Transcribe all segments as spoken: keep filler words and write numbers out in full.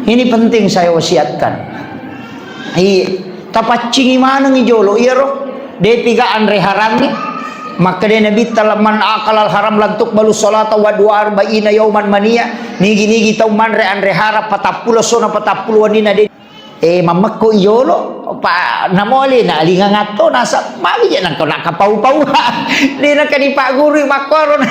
Ini penting saya wasiatkan. Iya, tapaccingi manengi jolo iyaro. Depiga anre harangngi. Makkeda Nabitta, "Man akalal haram lan tuqbalu salata wa du'a arba'ina yauman mania." Nigi-nigi tau manre anre haram patappulo sona patappulo wenina de. Eh, mammekko i jolo, pa, namo alena, alingang atto, nasa, magi je nangka, nangka pau-pau. De nangka dipaggurui makkoro,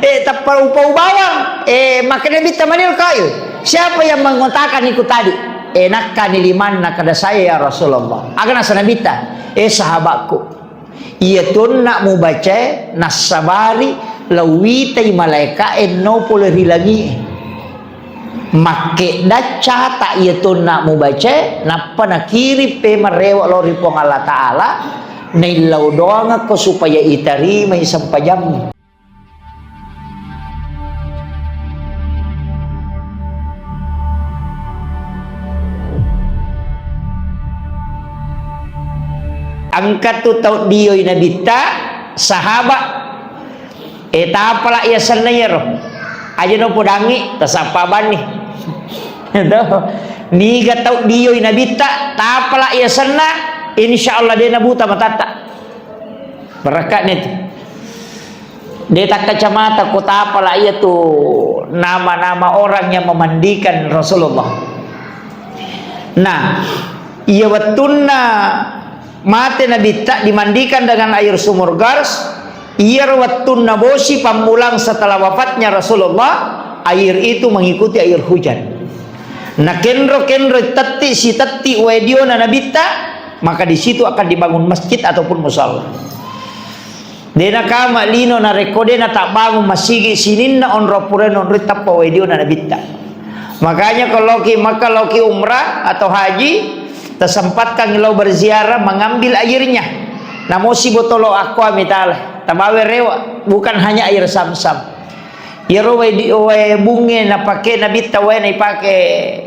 eh, tappau-pau bawang. Eh, makkeda Nabitta, "Manil qail? Siapa yang mengatakan itu tadi?" Eh, nakkani limanna, "Kada saya, ya Rasulullah." Aga nasa Nabitta, "Eh, sahabatku, iya tonna mubacae, nassabari lauwitai malaeka'e no pole ri langi'e." Makkedda cata iya tonna mubacae, nappa nakiring pemeng rewe lao ri Puang Allah Ta'ala, naillau doangekko supaya itarimai sempajammu. Engka tu tau dioi Nabitta, sahaba. Eh, tapala iya senna iyaro. Aja no podangi, tasappa banni. Itu. Niga tau dioi Nabitta, tapala iya senna, insya Allah de nabuta matatta. Barakka'na itu. De takkacamata ko tapala iya tu nama-nama orang yang memandikan Rasulullah. Nah, iya wettunna mate Nabitta dimandikan dengan air sumur Gars, iyaro wettunna bosi pammulang setelah wafatnya Rasulullah, air itu mengikuti air hujan. Nakenro-kenro tetti sitetti wae diona Nabitta, maka di situ akan dibangun masjid ataupun musala. De nakama lino narekko de natabbangung masigi sininna onrong pura onroi tappa wae diona Nabitta. Makanya ko loki Makkah, loki umrah atau haji, tersempatkan lo berziarah, mengambil airnya. Namo sibotolo akkoa mitale, tabawe rewa, bukan hanya air Zamzam. Iyaro wae di, wae bungnge napake Nabitta wae naipake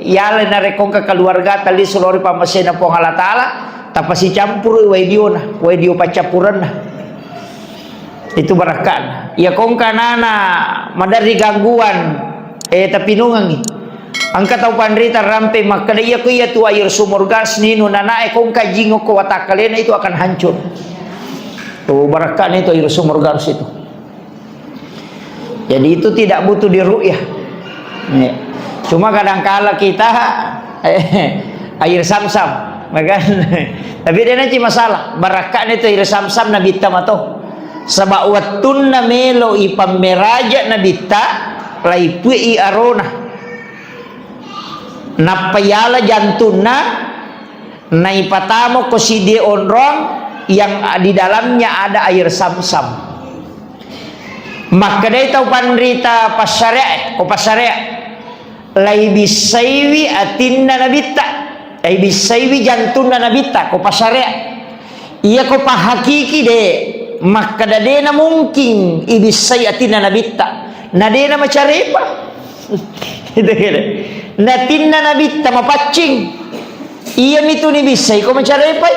yale narekko engka keluargata lisu lao ri pammasena Puang Allah Ta'ala, tapasicampuru wae diona, wae dio paccappurenna. Itu barakka'na. Iya ko engka nana maderri gangguan, eh, tapinungengi. Engka tau panrita rampe makkeda, "Iya ko iya tu air sumur Gars ninu nanae ko engka jingo ko watakkalena itu akan hancur." Tuh barakka'na itu air sumur Gars itu. Jadi itu tidak butuh diru'yah. Ya. Cuma kadangkala kita, eh, air Zamzam, ya kan? Tapi de naci masalah. Barakka'na itu air Zamzam Nabitta mato. Saba wettunna melo ipammeraja Nabitta, laipu'i arona. Nappa yala jantunna, naipatamo ko sidie onrong yang di dalamnya ada air Zamzam. Makkedai tau panrita passareae, ko passareae, laibissaiwi atinna Nabitta, laibissaiwi jantunna Nabitta, ko passareae. Iya ko pahakiki de, makkeda de na mungkin ibissai atinna Nabitta, na de na macarepa. Gitu, gitu. Natinna Nabitta mapaccing. Iyami tu nibissai ko macarepai.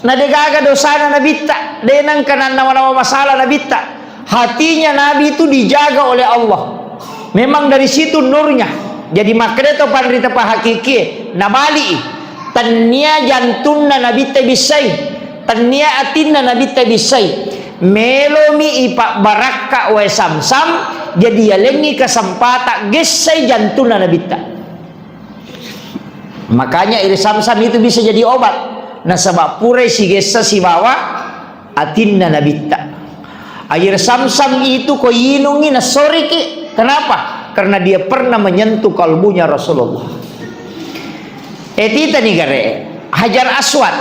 Na de gaga dosana Nabitta, de nengka nannawa-nawa masalah Nabitta. Hatinya Nabi itu dijaga oleh Allah. Memang dari situ nurnya. Jadi makkeda to panrita pahakikie, nabali'i. Tennia jantunna Nabitta ibissai. Tennia atinna Nabitta ibissai. Melomi ipabbarakka wae Zamzam, jadi yalengngi kesempatan gessai jantunna Nabitta. Makanya air Zamzam itu bisa jadi obat. Nasaba purai sigessa sibawa atinna Nabitta. Air Zamzam itu ko inungi nasoriki. Kenapa? Karena dia pernah menyentuh kalbunya Rasulullah. Eh, titani gare, Hajar Aswad.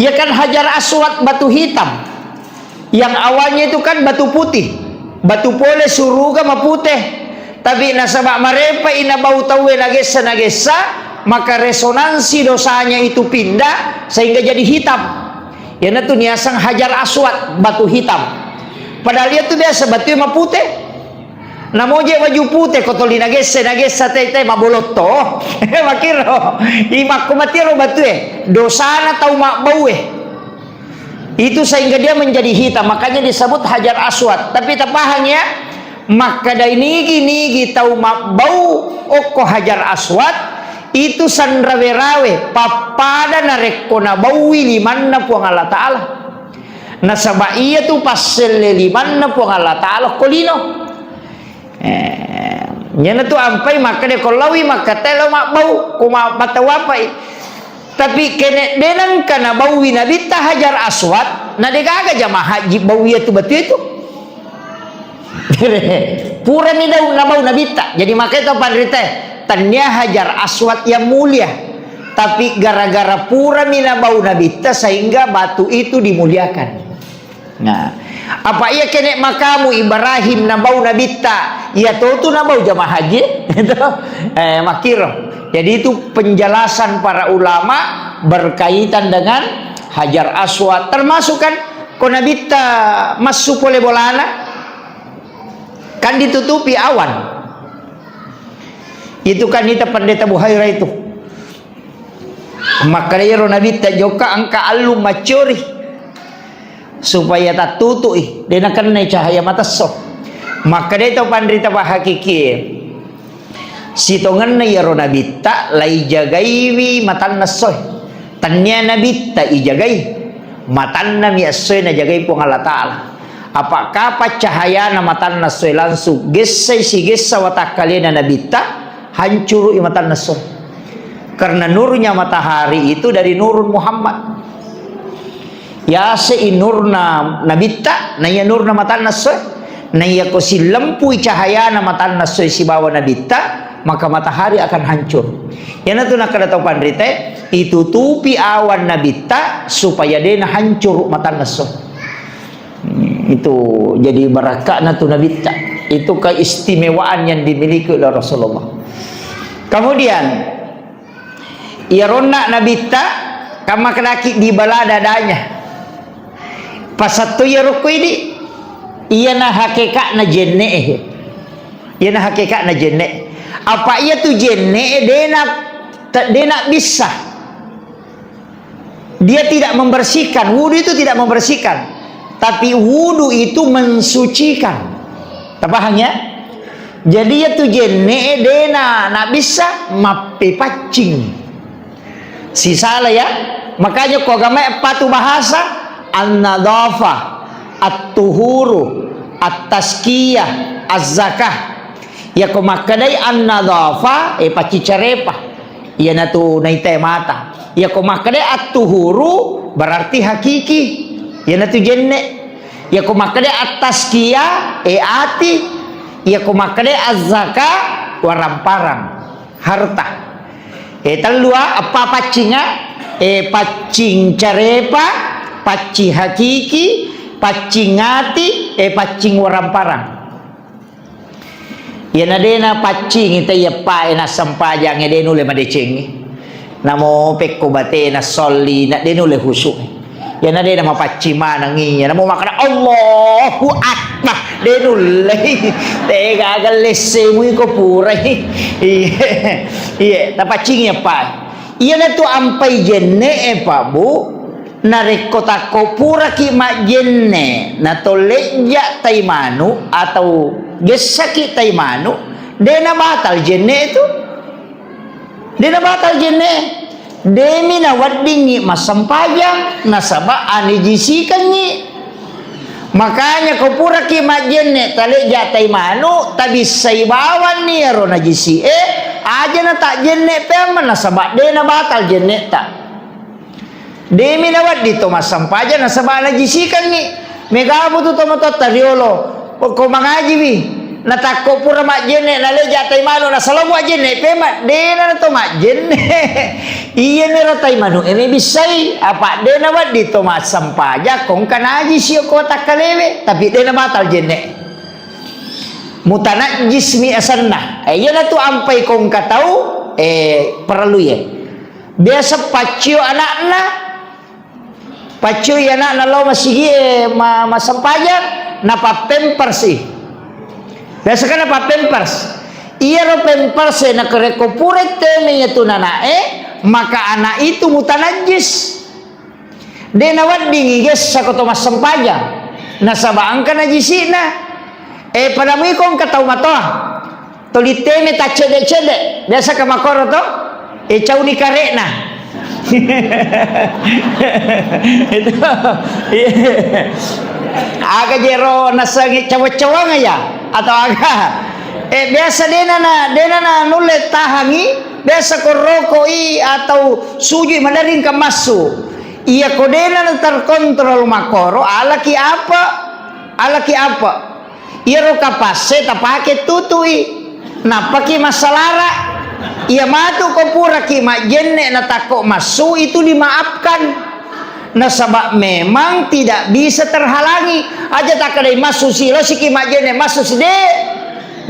Ya kan, Hajar Aswad batu hitam. Yang awalnya itu kan batu putih. Batu pole suruga mapute. Tapi nasaba marepai nabau tauwe nagessa-nagessa, maka resonansi dosanya itu pindah sehingga jadi hitam. Iyanatu niaseng Hajar Aswad, batu hitam. Padahal iyatu biasa batue mapute. Namoje waju pute ko toli nagesse, nagessa tete mabolotto. Makiro, imakko matiro batue, dosana tau mabbaue. Itu sehingga dia menjadi hitam, makanya disebut Hajar Aswad. Tapi tapahang ya, Makkedai nigi-nigi tau mabbau okko Hajar Aswad, itu sanrawe-rawe pappada narekko nabaui limanna Puang Allah Ta'ala. Nasaba iyatu passelle limanna Puang Allah Ta'ala okko lino. Eh, iyanatu ampai makkeda ko laowi makkattai lao mabbau, ko ma-, mattawafai. Tapi kene de nengka nabaui Nabitta Hajar Aswad, na degaga jamaah haji bau iyatu batu itu. Purami dau nabau Nabitta. Jadi makanya tau panrita, tania Hajar Aswad yang mulia. Tapi gara-gara purami nabau Nabitta sehingga batu itu dimuliakan. Nah, apa iya kene makamu Ibrahim nabau Nabitta, iya totu nabau jamaah haji? Itu, eh, makkiro. Jadi itu penjelasan para ulama berkaitan dengan Hajar Aswad. Termasuk kan, ko Nabitta massu pole bolana, kan ditutupi awan. Itu kan ita Pendeta Buhaira itu. Makkeda iyaro Nabitta jokka engka allung maccori supaya tattutu'i, de nakennai cahaya matesso. Makkeda to panrita pahakikie, sitongenna iyaro Nabitta laijagaiwi matanna essoe. Tania Nabitta ijagai, matanna mi essoe najagai Puang Allah Ta'ala. Apa kapang cahayana matanna essoe langsung gessai sigessa watakkalena Nabitta, hancuru'i matanna essoe. Karena nurnya matahari itu dari nurun Muhammad. Yase'i nurna Nabitta, naiya nurna matanna essoe. Naiya ko sillempui cahayana matanna essoe sibawa Nabitta, maka matahari akan hancur. Iyanatu nakkeda tau panrita, itutupi awan Nabitta supaya dena hancuru matanna essoe. Hmm, itu jadi barakakna tu Nabitta. Itu keistimewaan yang dimiliki oleh Rasulullah. Kemudian, iyaronna Nabitta, kamma kedaki di bala dadanya. Pasattu iyaro ko idi, iyana hakekakna jenne. Iyana hakekakna jenne. Apa iya tu jenne dena, te-, dena bisa. Dia tidak membersihkan. Wudu itu tidak membersihkan, tapi wudu itu mensucikan. Tapahang ya? Jadi ya tu jenne dena nak bisa mappepaccing. Sisala ya. Makanya ko agama patu bahasa an-nadhafa, at-tuhuru, at-tazkiyah, az-zakah. Yako makkedai an-nadhafa, eh, pacci carepa. Iyanatu naita mata. Yako makkedai at-tuhuru, berarti hakiki. Iyanatu jenne. Yako makkedai at-tazkiyah, eh, ati. Yako makkedai az-zakah, waramparang. Harta. Eh, tellua, eppa paccinga, eh, paccing carepa, paccing hakiki, paccing ati, eh, paccing waramparang. Iyana dena paccingi taiya eppae nassempajangnge de nulle madecengngi. Namo pekko batena solli na de nulle husu. Iyana dena mapaccing maneng iya. Namo makkeda Allahu Akbar. De nulle. Tega gellesse mui ko purai. Iya. Iya, tapaccingi eppae. Iyanatu ampai jenne e, Pak, Bu. Narekko takko puraki majjenne, natollejja tai manu atau gessaki tai manu, de nabatal jenne itu. De nabatal jenne. Demi naweddingngi massempajang, nasaba anijisikengngi. Makanya ko puraki majjenne talejja tai manu, tabissai bawanni iyaro najisi e, aja natajjenne peamma, nasaba de nabatal jenneta. Demi nawedding to massempajang nasaba najisikengngi. Mega butu tomatoatta riolo. Ko mangajiwi, natakko pura majjenne, naleja tai manu, nasalamo ajjenne, pema, dena nato majjenne. Iyaniro tai manu e mebissai, apa dena wedding to massempajang, kongka najisi ko takkalewe, tapi dena batal jenne. Mutanajjis mi asenna. Eh, iyanatu ampai kongka tau, eh, parellu ye. Biasa paccio anakna, paccioi anakna lao masigie ma-, massempajang, napappempers i. Biasa kan napappempers. Iyaro pampers e narekko pura teme iyatu nana'e, maka anak itu mutanajjis. De naweddingi gessa ko to massempajang, nasaba engka najisi'na. Eh, pada muiko engka tau matoa. Toli teme taccedde-cedde. Biasa ka makoro to? Eh, cauni kare'na. Itu. Iya. Aga jero nasengi cawa-cawang ya? Atau aga? Eh, biasa dena na, dena na nulle tahangi, biasa ko rokoi atau sujui madaring ka massu. Iya ko dena na terkontrol makoro, alaki apa? Alaki apa? Iyaro kapasse tapake tutui. Nappaki massalara. Iya matu ko puraki majjenne natakko massu itu dimaafkan. Nasaba memang tidak bisa terhalangi. Aja takkedai massu silo siki majjenne massu side.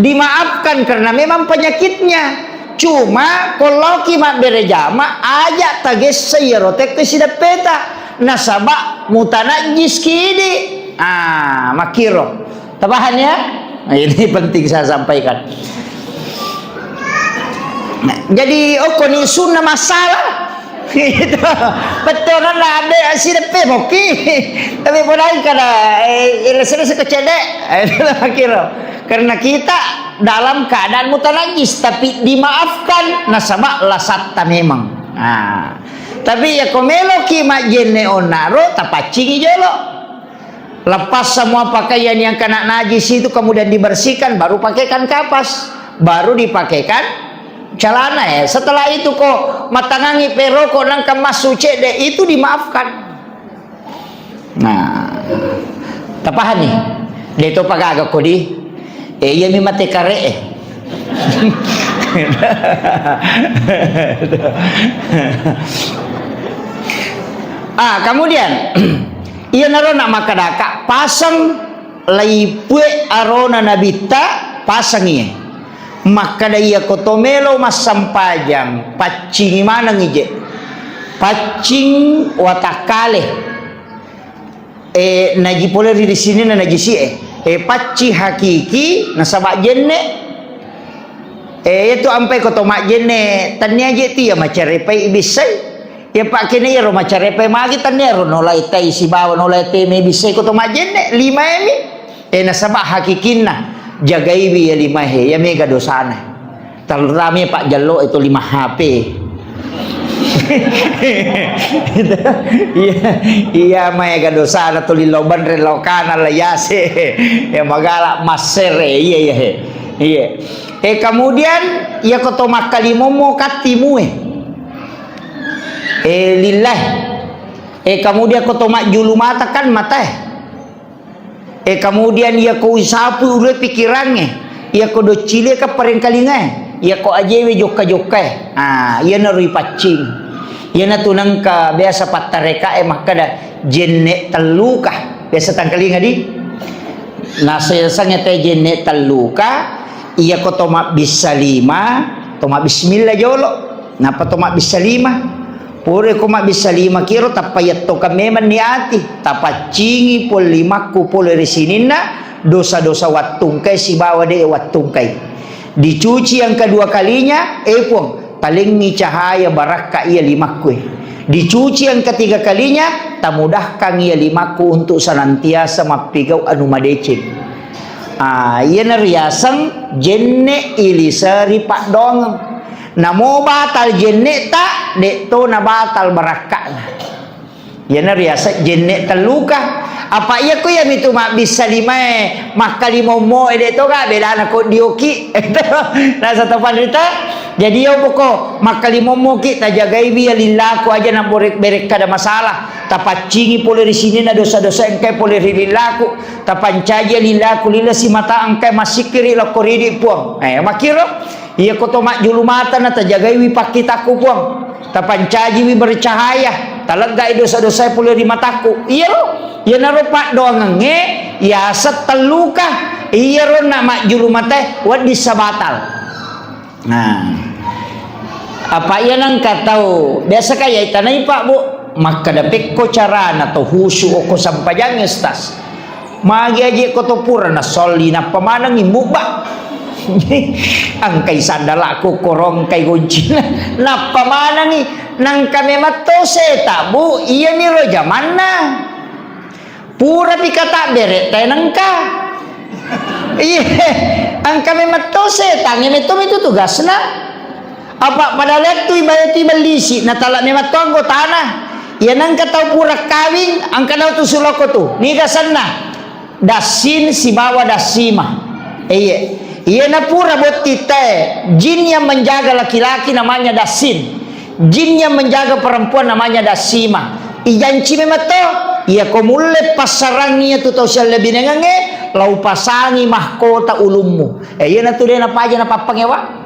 Dimaafkan karena memang penyakitnya. Cuma ko laoki mabbere jama, aja tagessa iyaro tekko sideppeta. Nasaba mutanajjis kidi. Ah, makkiro. Tapaham ya? Nah, ini penting saya sampaikan. Nah, jadi, oh, koni sunna masalah. Gitu. Betul kan lah, ada sideppe moki. Tapi pun kada, eh, selesai kecedek. Itu kira. Karena kita dalam keadaan mutanajis, tapi dimaafkan, nasaba lasatta memang. Nah, tapi ya ko meloki majjenne onnaro, tapaccingi jolo. Lepas semua pakaian yang kena najis itu, kemudian dibersihkan, baru pakaikan kapas, baru dipakaikan celana ya. Setelah itu ko matangangi peroko nangka massu cedde, itu dimaafkan. Nah, tapahani? De to pagaga kodi. Eh, iya mi mate kare eh. Ah, kemudian, iyanaro na makkadaka paseng laipue arona nabitta, pasengi. Makkada iya ko to melo massempajang, paccingi manengi je. Paccing watakkale. Eh, naji pole ri sininna najisi e. Eh, pacci hakiki nasaba jenne. Eh, itu ampai ko to majjenne, tania je tia macarepai ibissai. Ya pakkene iyaro macarepai magi tania ro nolai tai sibawa nolai teme bissai ko to majjenne, lima emi. Eh, nasaba hakikinna jagaiwi ya lima he, ya mega dosana. Terutama Pak Jallo itu lima H P. Iya, iya, maega dosana tuli loban relokana la yase. Ya magala massere, iya, iya, he. Iya. Eh, kemudian, iya ko to makkalimommo kattimue. Eh, lillahi. Eh, kemudian ko to majjulu mata kan matae. Eh, kemudian iya ko usapu ulue pikirangnge, iya ko doccilie ka parengkalingae, iya ko ajewe jokka-jokkae. Ah, iyanaro ipaccing. Iyanatu nengka biasa pattarekae makkada jenne telluka. Biasa tangkalinga di? Nasesangnge te jenne telluka, iya ko to mabbissa lima, to mabbismillah jolo. Nappa to mabbissa lima. Pura ko mabbissa lima kiro, tappa yettoka memang niati, tapaccingi pole limakku pole ri sininna dosa-dosa wattungkai sibawa de wattungkai. Dicuci yang kedua kalinya, eh Puang, talengngi cahaya barakka iya limakku e. Dicuci yang ketiga kalinya, tamudahkan iya limakku untuk senantiasa mappigau anu madeceng. Ah, iyana riaseng jenne iliseri paddoangeng. Namo batal jenne'ta, de'to nabatal barakka'na. Iyana riaseng jenne telluka. Apa iya ko iyamitu mabbissa limae, makkalimommo e, de'to ga bedana ko dioki. Nasa to panrita. Jadi iya poko makkalimommoki, tajagaiwi iya lillaku aja na bore-, berekkada masalah. Tapaccingi pole ri sininna dosa-dosa engkae pole ri lillaku. Tapancaji lillaku lila simata engkae massikkiri lokko ridi Puang. Eh, makkiro. Iya ko to majjulu mata na tajagaiwi pakkitakku Puang. Tapancajiwi bercahaya, taleggai dosa-dosae pole ri matakku. Iyaro, iyanaro paddoangengnge yaseng telluka. Iyaro na majjulu matae wedding sabatal. Nah. Apa iya nengka tau biasa kaya itanai Pak Bu, makkada pekko carana to husu okko sampajangnge Ustaz. Magi aje ko to pura na solli nappa manengi mubba. Engkai sandalaku korong kai goncina. Nappa manengi nangka memang to seta Bu, iyami ro jamanna. Pura pi kata bere tenengka. Iya, engka memang to setang, iya metto itu tugasna. Apa pada lettu ibae ti bellisi, natala memang to anggotana. Iya nengka tau pura kawing, engka nau tu suloko tu. Niga senna? Dassin sibawa dassima. Iya. Iya na pura botti te, jin yang menjaga laki-laki namanya dassin. Jin yang menjaga perempuan namanya dassima. Ijanci memang to, iya ko mulle passarangi iya tu tau siallebinengengnge, lau pasangi mahkota ulummu. Eh, iya na tu de napaja napappangewa.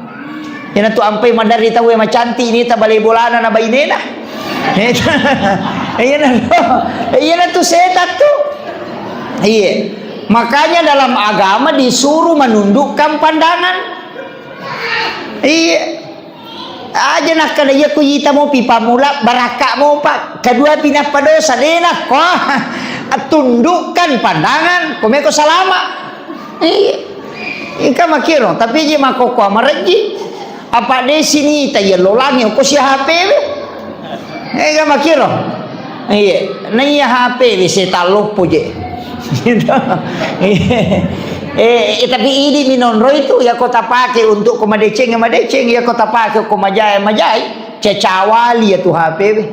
Iya na tu ampai maderri tau e macanti ni ta bale bolana na bainena. Eh, iya na tu, iya na tu setan tu. Iya. Makanya dalam agama disuruh menundukkan pandangan. Iya. Aja nakkeda iya ku ita mopi pammula barakka mopa, kedua pinappa dosa, de nakko. Tundukkan pandangan, komeko salama. Iya. Ika makiro, tapi je makoko amarejji. Apa de sinita iya lolangi ko si H P we. Ega makiro. Iya, na iya H P we setan loppo je. Gitu. Iya. Eh, eh, tapi idi minonro itu ya ko tapake untuk ko madeceng, madeceng, ya ko tapake ko majai, majai. Cacawali ya tu H P we.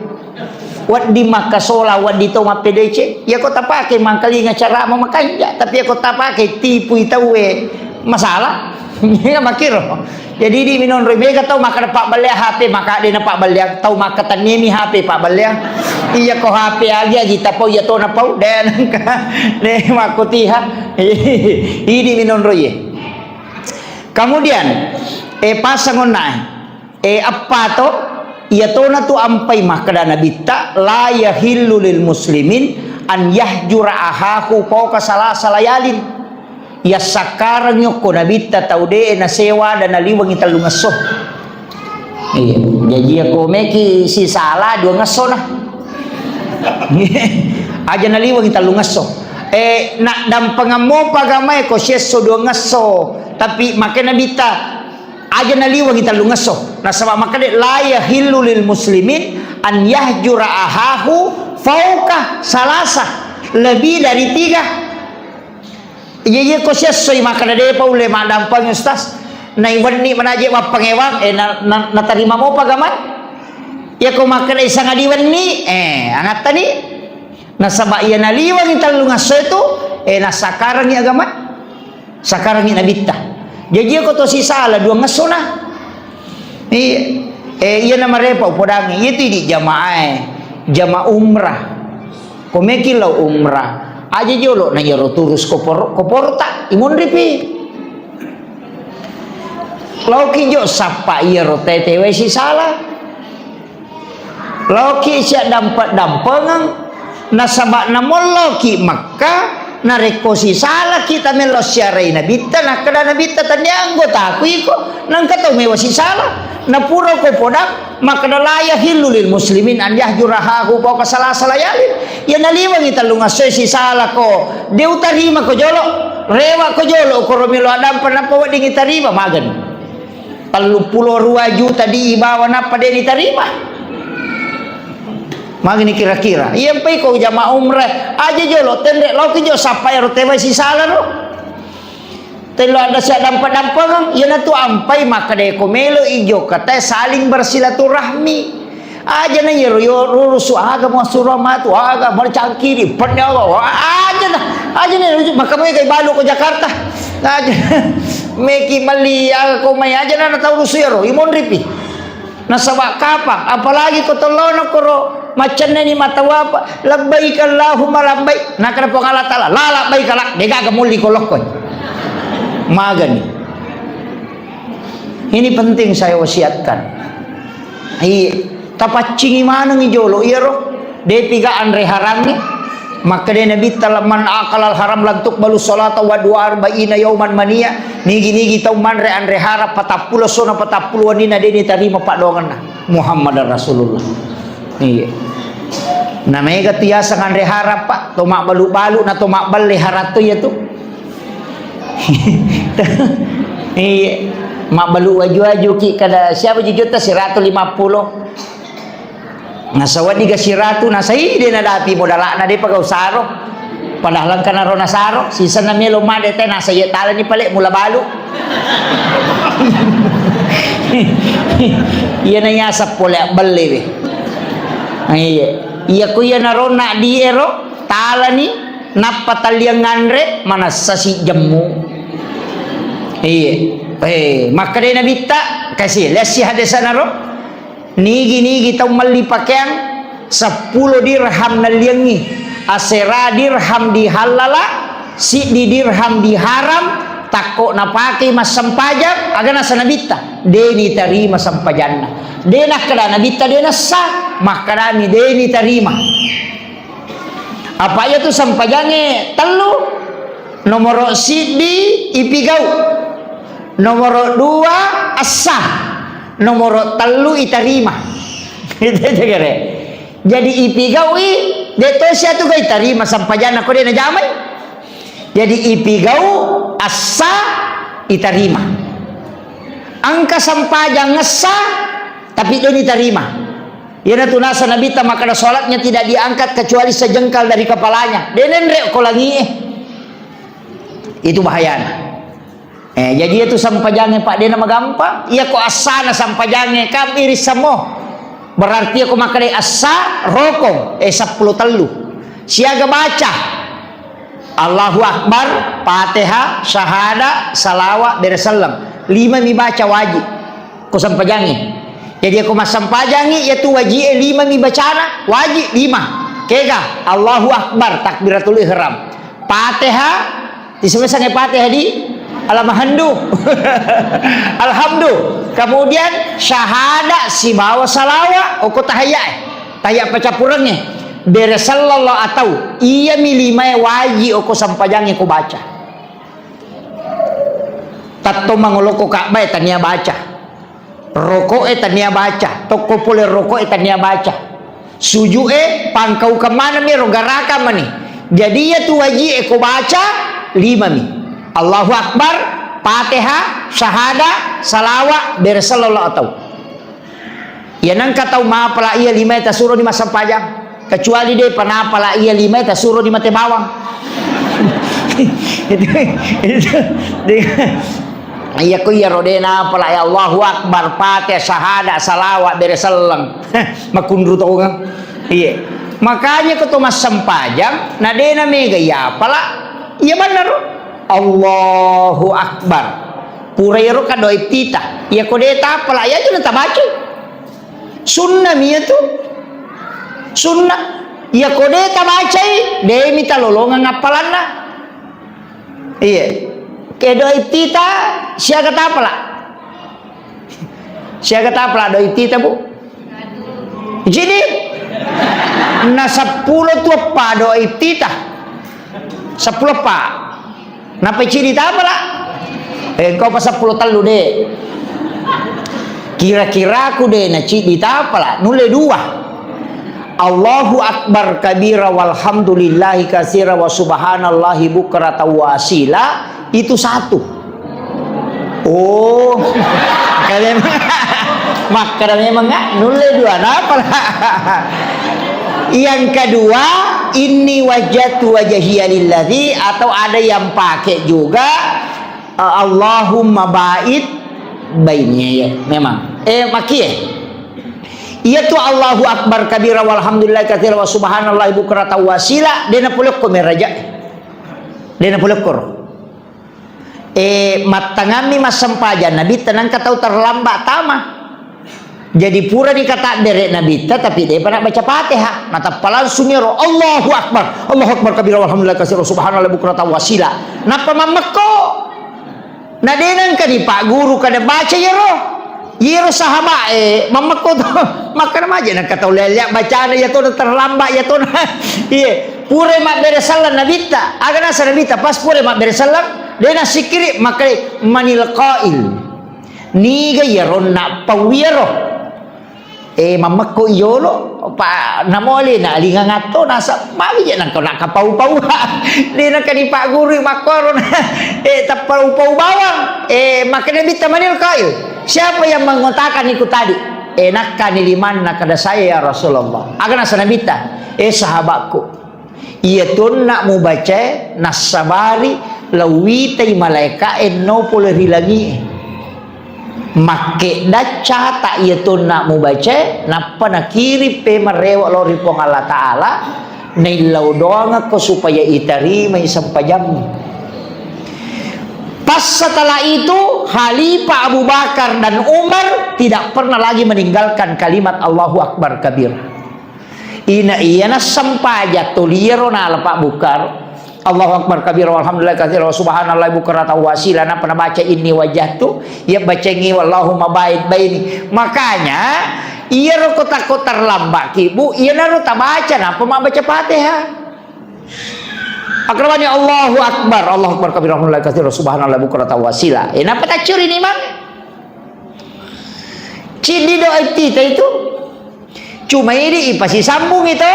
Wedding makkasola, wedding to mappedeceng. Ya ko tapake mangkalinga carama makanja, tapi ya ko tapake tipui tauwe masalah. Iya makiro. Jadi di minonro mega tau makkeda pabballea H P, maka de na pabballea, tau makkatenniemi H P pabballea. Iya ko H P agi agi tapau iya to napau de nengka. De makkotiha. Idi minonro ye. Kemudian eh pasang onnae. Eh, eppa to, iya tona tu ampai makkeda Nabitta, "La yahillu lil muslimin an yahjura ahahu fauqa salasa layalin." Iya sakkareng yokko Nabitta tau de nasewa dan naliwengi tellungesso. Iya, jaji yako meki sisala dua ngesso na. Aja naliwengi tellungesso. Eh, na dampengeng mopa agamae ko siesso dua ngesso, tapi make Nabitta Aja naliwengi tellungesso. Nasaba makkeda, "La yahillu lil muslimin an yahjura ahahu fauqa salasa." Lebih dari tiga. Iya, iya, ko siessoi makkeda, "Depa ulle maddampeng, Ustaz." Naiwenni manaje mappangewang, eh, na, na, natarima mopa agama. Iya, ko makkeda sangadi wenni, eh, angattani. Nasaba iya naliwengi tellungesso itu, eh, nasakarangi agama. Sakarangi Nabitta. Jaji ko to sisala dua ngessona. Iya. Eh, iya namarepa upodangi. Iya tu idi jamaah, eh. Jamaah umrah. Ko meki lao umrah. Aja jolo na iyaro turus kopor-, koporta. Imonripi. Laoki jo sappa iyaro tete wae sisala. Laoki sia dampeng-dampengeng, nasaba namolloki Mekka, narekko sisalaki tamello siarai Nabitta, nakkeda Nabitta, "Tennia anggotaku iko, nengka tau mewa sisala." Napura ko podang, makkeda, "La yahillu lil muslimin an yahjura ahahu fauqa salasa layalin." Iya naliwengi tellungesso sisalako, de utarimako jolo, rewako jolo, koro melo addampeng nappa weddingi tarima, magani. Telluppulo rua juta di ibawa nappa de nitarima. Magini kira-kira. Iya mpai ko jamaah umrah. Aja jolo tenre loki jo sappa ero tewai sisala ro. Tello ada sia dampa-dampengeng. Iya natu ampai makkeda ko melo ijo kata saling bersilaturahmi. Aja na iyaro yo rurusu aga mau suruh matu aga mau cangkiri penne aga. Aja na. Aja na maka mau kai balu ko Jakarta. Aja. Meki melli aga ko mai aja na tau rusu iyaro. Imonripi. Nasaba kapang, apalagi ko tollono koro maccenneni mata wapa, "Labbaik Allahumma labbaik." Nakana Puang Allah Taala, "La labbaik la, degaga mulli ko lokkoi." Magani. Ini penting saya wasiatkan. Iya, tapaccingi manengi jolo iyaro, depiga anre harangnge. Makkeda Nabitta, "Man akalal haram lan tuqbalu salata wa dua arba'ina yauman mania." Nigi-nigi tau manre anre haram patappulo sona patappulo wenninna de nitarima paddoangenna. Muhammadar Rasulullah. Iya. Na mega tu yaseng anre haram, Pak. To mabbalu-balu na to mabballe haram to iya tu. Iya. Mabbalu waju-waju ki kada siapa jujuta seratus lima puluh. Nasaba diga siratu, nasai de nadapi modalakna, de pagau saro. Padahal engka naro nasaro, sisenna melo made te nasa iye talani pale mula balu. Iyana yaseng pole abbelle we. Iya. Iya ku iya naronna di ero, talani, nappa talliang nganre, manessa si jemmu. Iya. Eh, makkeda Nabitta, kasi, lessi hadesana ro. Nigi-nigi tau melli pakeang, seppulo dirham nalliangngi, asera dirham dihallala, siddi dirham diharam, takko napakei massempajang, aga nasa Nabitta, de nitarima sempajanna. De nakkeda Nabitta de nessa, makkedami de nitarima. Apa iya tu sempajangnge tellu, nomoro siddi ipigau, nomoro dua essa, nomoro tellu itarima. Itu aja kere. Jadi ipigaui, de to sia tu ga itarima sempajanna ko de najamai. Jadi ipigau essa itarima. Engka sempajang essa, tapi de nitarima. Iyanatu nasa Nabitta makkeda, "Salatnya tidak diangkat kecuali sejengkal dari kepalanya." De nenre ko langie. Itu bahayana. Eh, jadi itu sempajangnge, Pak, de namagampang. Iya ko assana sempajangnge, kam iris semmo. Berarti ko makkeda essa rokong, eh, seppulo tellu. Siaga baca. Allahu Akbar, Fatihah, syahada, salawa, bere selleng. Lima mi baca wajib. Ko sempajangngi. Jadi ko massempajangngi, iya tu wajie lima mi bacana, wajib lima. Kega, Allahu Akbar, takbiratul ihram. Fatihah, disemesangnge Fatihah di Alhamdu. Alhamdu. Kemudian syahada sibawa salawa, oko tahiyya. Tahiyya pacappurengnge. Bere sallallahu atau iya mi limae wajib oko sempajangnge ko baca. Tatto mangoloko Ka'bah e tania baca. Roko'e tania baca. Tokko pole roko'e tania baca. Suju'e pangkaukeng maneng mi ro, garakang mani. Jadi iya tu wajie ko baca lima mi. Allahu Akbar, Fatihah, syahada, salawa, bere sallallahu atau. Iya nengka tau mapala iya limae tasuro di massempajang. Kecuali de pa napala iya limae tasuro di mate bawang. Itu, itu, de-, iya ko iya ro de napala ya Allahu Akbar, Fatihah, syahada, salawa, bere selleng. Makunru to kan. Iya. Makanya ko to massempajang, na de na mega iya pala, iya bener. Allahu Akbar. Pura iyaro ka doa iftitah. Iya ko de tapala, iya aja na tabaca. Sunnah mi iya tu. Sunnah. Iya ko de tabacai, de mi talolongeng appalanna. Iya. Ke doa iftitah, siaga tapala. Siaga tapala doa iftitah, Bu? Jadi, na seppulo tu eppa doa iftitah. Seppulo eppa. Nappa cidi tapala? Eh, engkau pa seppulo tellu de. Kira-kira ku de na cidi tapala, nulle dua. Allahu Akbar kabira walhamdulillahi katsira wa subhanallahi bukratan wa asila, itu satu. Oh, makkeda memang, makkeda memang nggak nulle dua napa? Yang kedua, inni wajjahtu wajhiya lilladzi, atau ada yang pakai juga, eh, Allahumma ba'id baini, ya, memang. Eh, makie. Iya tu Allahu Akbar kabira walhamdulillah katsira wa subhanallahi bukratan wa asila, dena polokko meraja. Dena polokko. Eh, mattangammi massempajang Nabitta, nengka tau terlambat tama. Jadi purani katabbere Nabitta, tapi depa nabbaca Fatihah. Natappa langsung ero, "Allahu Akbar, Allahu Akbar kabira walhamdulillah katsira subhanallah bukratan wasila." Nappa mammekko. Na de nengka dipagguru kada baca iyaro. Iyaro sahabat e mammekko to. Makkana maja nengka tau lelea bacana iya tona terlambat iya tona. Iye, pura mabbere sallang Nabitta. Aga nasa Nabitta pas pura mabbere sallang, de nasikkiri makkeda manil qail. Niga iyaronna pau iyaro? Eh, mammekko iyolo, pa namole na lingang atto nasa mawi je nangko nakapau-pau. De naka dipagguru makkoro na, eh, tappau-pau bawang. Eh, makkeda Nabitta manil qail, "Siapa yang mengatakan itu tadi?" Eh, nakkani limanna kada saya ya Rasulullah. Aga nasa Nabitta, eh, sahabatku. Iya tonna mubacae, nassabari lauwitai malaeka'e no pole ri langi'e. Makkedda cata iya tonna mubacae, nappa nakiring pemeng rewe lao ri Puang Allah Ta'ala, naillau doangekko supaya itarimai sempajammu. Pas setelah itu, Khalifah Abu Bakar dan Umar tidak pernah lagi meninggalkan kalimat Allahu Akbar kabir. Ina iyana sempajang toliro nala pabbukkaro. Allahu Akbar kabira, walhamdulillah katsira, wa subhanallahi bukratan wa asila. Nappa nabaca inni wajjahtu, iya bacengngi Allahumma ba'id baini. Makanya, iyaro ko takko terlambat ki, Bu, iyanaro tabaca, nappa mabbaca Fatihah. Akrabani Allahu Akbar, Allahu Akbar kabira, walhamdulillah katsira, subhanallahi bukratan wa asila. Eh, nappa taccuri ni, Mang? Ciddi doa iftitah itu. Cuma idi ipasisambung itu.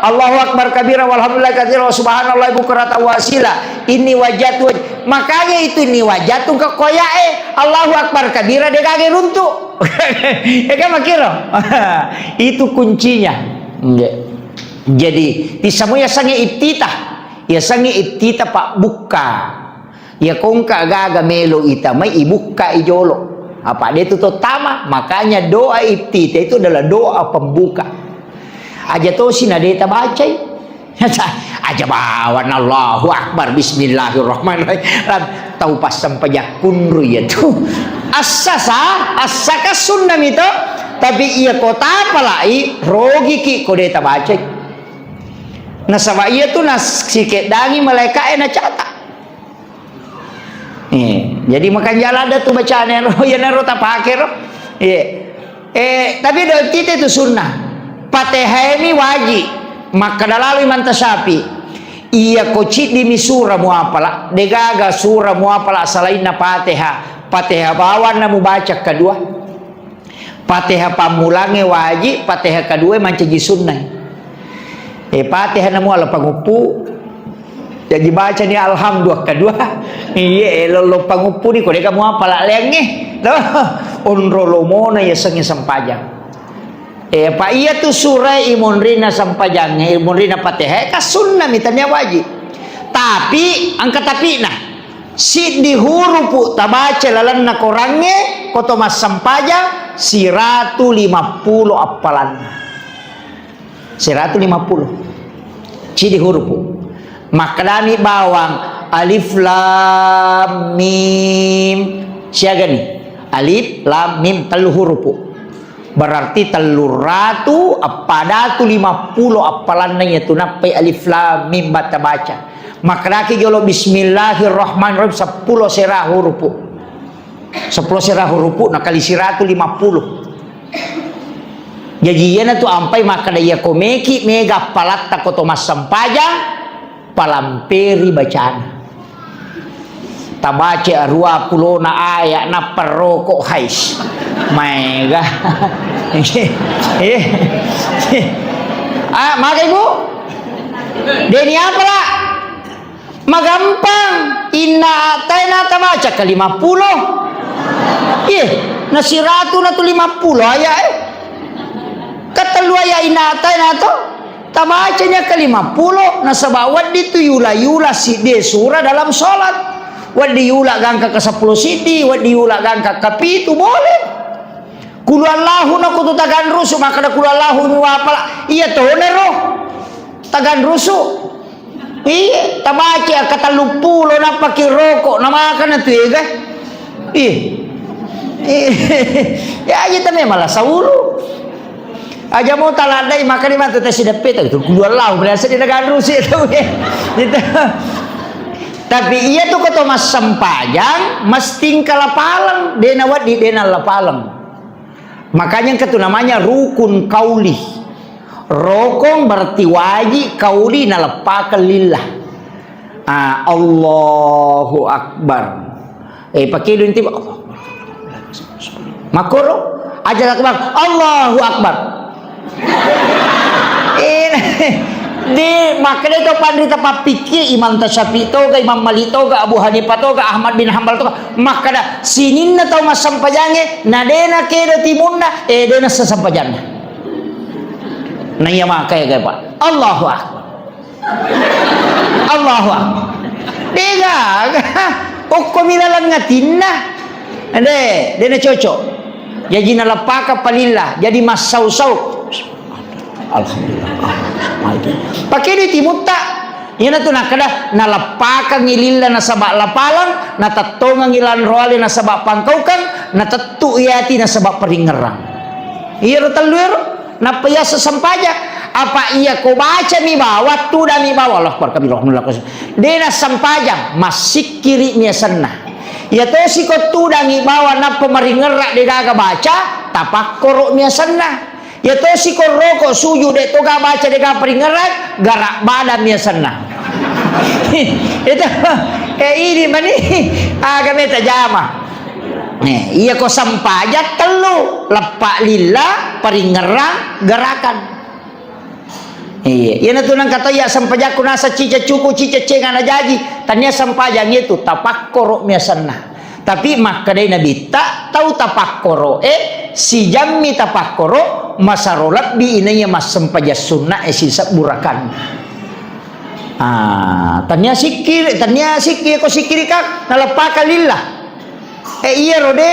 Allahu Akbar kabira, walhamdulillah katsira, wa subhanallah bukratan wa asila. Inni wajjahtu waj-, makanya itu inni wajjahtu ke koyae. Allahu Akbar kabira de gaga runtu. Ya kan makiro. Itu kuncinya. Nggih. Jadi, tisamu ya sange iftitah. Ya sange iftitah pabbuka. Iya kongka gaga melo itamai, ibukkai jolo. Apa de tu to tama, makanya doa iftitah itu adalah doa pembuka. Aja tosi na de tabacai. Aja bawang Allahu Akbar, Bismillahirrahmanirrahim. Lam, tau passempajang kunru iya tu. Assa sa, assa ka sunna mi to. Tapi iya ko tapalai, rogiki ko de tabacai. Nasaba iya tu nasikeddangi malaika'e nacata. Eh, jadi makanjala ada tu bacaan ero, iyanaro tapake ro. Iya. Eh, tapi doa iftitah itu sunnah. Fatihah mi wajib. Makkeda lalo Imam Syafi'i. Iya ko ciddi mi sura muapala, degaga sura muapala salainna Fatihah. Fatihah bawanna mubaca kedua. Fatihah pammulangnge wajib, Fatihah kedua mancaji sunnah. Eh, Fatihah namu ala panguppu, jaji bacani alhamdulillah kedua. Iya, eh, lolo panguppu ni, kode kamu apa la leangnge? Loh, onro lomona ya sengi sempajang. Eh, apa iya tu surai imonrina sempajangnge, imonrina Fatihah, ka sunnah mitanya wajib. Tapi, angka tapi nah. Siddi hurupu tabaca lalenna korangnge, ko to massempajang, siratu limappulo appalanna. Siratu limappulo. Siddi hurupu. Makkedami bawang, alif lam mim. Siagani? Alif lam mim, tellu hurupu. Berarti telluratu appadatu limappulo appalanna iya tu nappai alif lam mim batta baca. Makkedaki jolo bismillahirrahmanirrahim seppulo sera hurupu. Seppulo sera hurupu nakali siratu limappulo. Jaji iyana tu ampai makkeda iya ko meki mega appalatta ko to massempajang, palamperi bacana. Tabaca arua pulona aya, nappa roko, hais. Maega. Eh. Ah, magai, Bu? Deni apa, La? Magampang. Inna a'taina tabaca ke lima puluh. Ih, nasiratu na tu lima puluh aya, eh. Katellu aya inna a'taina to. Tabacanya ke lima puluh, nasaba wedding tu yula-yula siddi sura dalam sholat. Wedding yula gangka ke sepuluh siddi, wedding yula gangka ke pitu, boleh. Kulu Allahu na kutu taganrusu, makkeda kulu Allahu mi wapala, iya tonero taganrusu. Iya, tabaca ke telluppulo, nappa ki roko, namakana tu ega. Iya. Iya. Ya, aja tame malah saulu. Aja mau taladdai, makani matu tasideppe tu, kulu Allahu, biasa di negara Rusia tu, ya. Gitu. Tapi iya tu koto massempajang, mesti engka lapaleng, dena waddi, dena lapaleng. Makanya engka tu namanya rukun kauli. Rokong berarti wajib, kauli naleppakeng lillah. Ah, Allahu Akbar. Eh, pakedo inti, Allahu Akbar. Makoro, aja lakbang, Allahu Akbar. Eh, di, makanya itu pandita papikir, Imam Tasyafi toga, Imam Malik toga, Abu Hanifah toga, Ahmad bin Hambal toga, makkada sininna tau massampajange, na dena kedo timunna, eh, dena sesampajanna. Na iya makaya, Pak. Allahu Akbar. Allahu Akbar. Degaga. Okkomi laleng atinna. De, de na cocok. Jaji naleppaka palilla. Jadi massau-sau. Alhamdulillah. Pakedoi timutta. Iyanatu nakkeda, naleppakangngi lilla nasaba lapaleng, natettongengngi lanroale nasaba pangkaukeng, natettu'i ati nasaba paringngerang. Iyaro tellu ero, nappa iyaseng sempajang. Apa iya ko bacami bawang, tudami bawang, Allahu Akbar kabira, Alhamdulillah. De nassempajang, massikkiri'mi asenna. Iya tosi ko tudangi bawang nappa maringngerang degaga baca, tapakkoro'mi asenna. Iya tosi ko roko sujud de toga baca degaga paringngerang, garak badanmi asenna. Itu, eh, ini mani, aga meta jama. Eh, iya ko sempajang tellu, leppa lilla, paringngerang, gerakan. Iya, iyanatu nengka to iya sempajakku nasa cica cuku, cica cenga na jaji. Tania sempajang itu tapakkoro'mi asenna. Tapi makkedai Nabitta, tau tapakkoro'e, sijammi tapakkoro, masaro lebbi inaiya massempajang sunna'e sisebbu rakanna. Ah, tania sikkiri, tania sikki ko sikkiri kan, naleppaka lilla. Eh, iyaro de,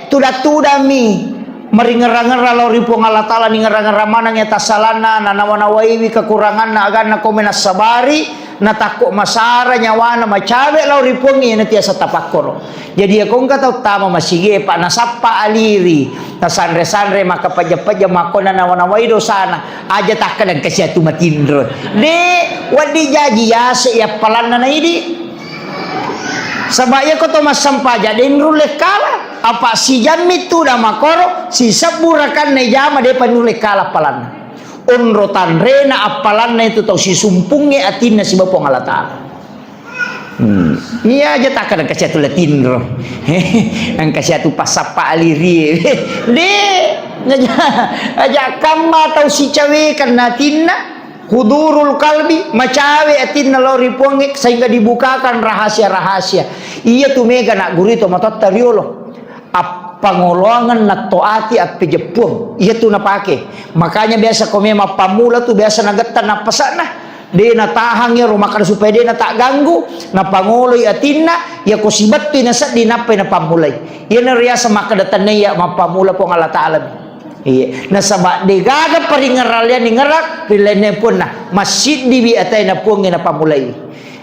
tudang-tudammi. Maringerang-ngerang lao ri Puang Allah Ta'ala, ningerang-ngerang maneng iya tassalanna, nanawa-nawaiwi kekuranganna, aganna kome nassabari, natakko masara nyawana, macawe lao ri Puang, iya natiasa tapakkoro. Jadi, iya ko engka tau tama masigi, Pak, nasappa aliri, nasanre-sanre, maka pejja-pejja, makko nanawa-nawai dosana, aja takkadang kasiatu matinro. De, waddi jaji yase yappalanna naidi. Saba iya ko to massempajang, de nulle kala. Apa sijammi tudang makkoro, sisebbu rakanna ijama, depa nulle kala appalanna. Onro tanrena appalanna itu tau sisumpungnge atinna siba Puang Allah Ta'ala. Hmm. Iya aja takkada engka siatu latinro. Engka siatu passappa alirie. De, aja, aja kamma tau sicawekang atinna. Hudurul kalbi, macawe atinna lao ri Puangnge, sehingga dibukakan rahasia-rahasia. Iya tu mega naggurui to matoatta riolo. Appangoloangeng natto ati appejeppuang. Iya tu napake. Makanya biasa ko memang pammula tu biasa nagetta nappasakna. De natahang iyaro makkada supaya de natagganggu, napangoloi atinna, iya ko sibettui nasedding nappai napammulai. Iyana riaseng makkada tennaiya mappammula Puang Allah Ta'ala. Iya, nasaba degaga paringerralliang ningerang ri lainna puanna, massiddiwi ataena Puangnge napammulai.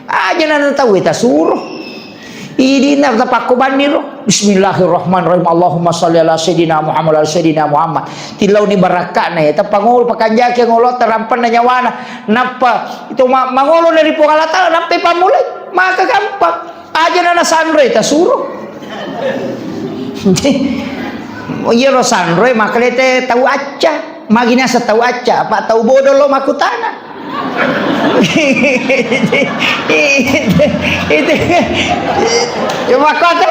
Aja na tauwe tasuro. Idina tapakko banniro. Bismillahirrahmanirrahim. Allahumma shalli ala sayyidina Muhammad wa ala sayyidina Muhammad. Tilauni barakka'na ya, tapangolo pakanjaki ngolo tarampanna nyawana. Nappa itu ma-, mangolo dari Puang Allah Ta'ala nampai pammulai. Maka gampang. Aja na nasanroi tasuro. Iyaro sanroi makkalete tau acca. Magi nasa tau acca, apa tau bodo lo makutana. Itu, itu, ya makkuato.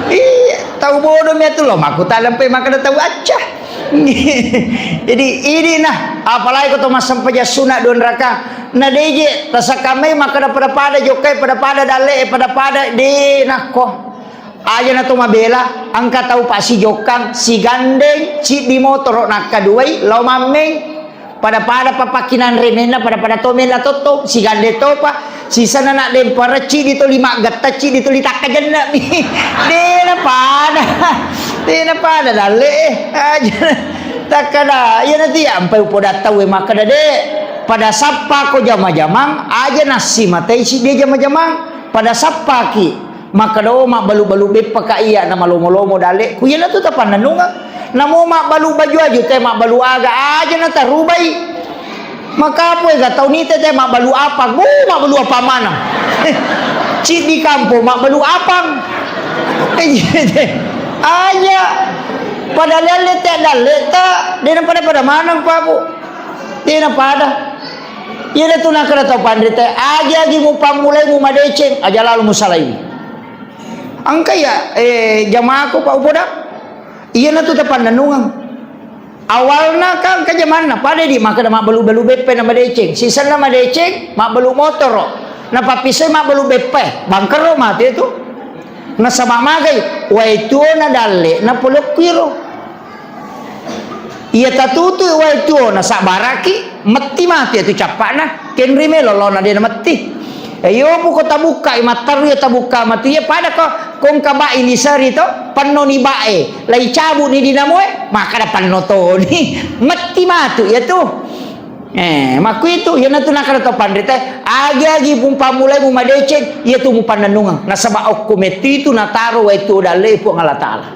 Iya, tau bodo mi atu lo makutana pe makkada tau acca. Jadi, idi nah, apalagi ko to massempajang sunat dua rakaat. Na deje, tasakamai makkada pada-pada jokkai, pada-pada dalle, pada-pada de nakko. Aja na to mabela, engka tau pasijokkang, sigandeng, ciddi motoro nakkaduai, lao mammeng, pada-pada papakkinanre menna, pada-pada to menna totto, sigandeng topa, sisana nak dempara, ciddi toli maggetta, ciddi toli takkajenna mi. De na pada, de na pada dalle, eh. Aja. Takkada, iya nanti ampai upoda tau e makkada, "De, pada sappa ko jama-jamang, aja nassi matai si de jama-jamang. Pada sappaki, makkada, oh, mabbalu-balu beppa ka iya na malomo-lomo dalle." Ku iya natu tapannennungeng. Namo mabbalu baju-aju te mabbalu aga aja na tarubai. Makapo ega tau nite te mabbalu apang. Bu, mabbalu apang maneng. Ciddi kampo mabbalu apang. Aja. Pada lalle te dalle ta, de na pada-pada maneng, Pak, Bu. De na pada. Iya tu nakkada tau panrita, agi-agi mupammulai mumadeceng, aja lalu musalai. Engka iya, eh, jamaahku, Pak, upoda. Iya natu tapannennungeng. Awalna kan engka jamanna, pada di makkada mabbalu-balu beppe na madeceng. Sisenna madeceng, mabbalu motoro. Napappisai mabbalu beppe, bangkero mate tu. Nasaba magai, wae tuo na dalle, na polokkuiro. Iya tatutui wae tuo nasabbaraki, Metti matu iyatu cappa'na, kenri melo lona de' nametti. E, iyo puko tabukka, matteru iya tabukka matu iya pada ko, kongka ba'i liseri to, pennoni ba'e, lai cabu' ni dinamoe, makkada penno toni. Metti matu iyatu. Eh, makkuitu, iyanatu nakkada to panrita, agi-agi pung pammulai mu madeceng, iyatu mu pannennungeng. Nasaba okko metti itu nataro waitu dalle Puang Allah Ta'ala.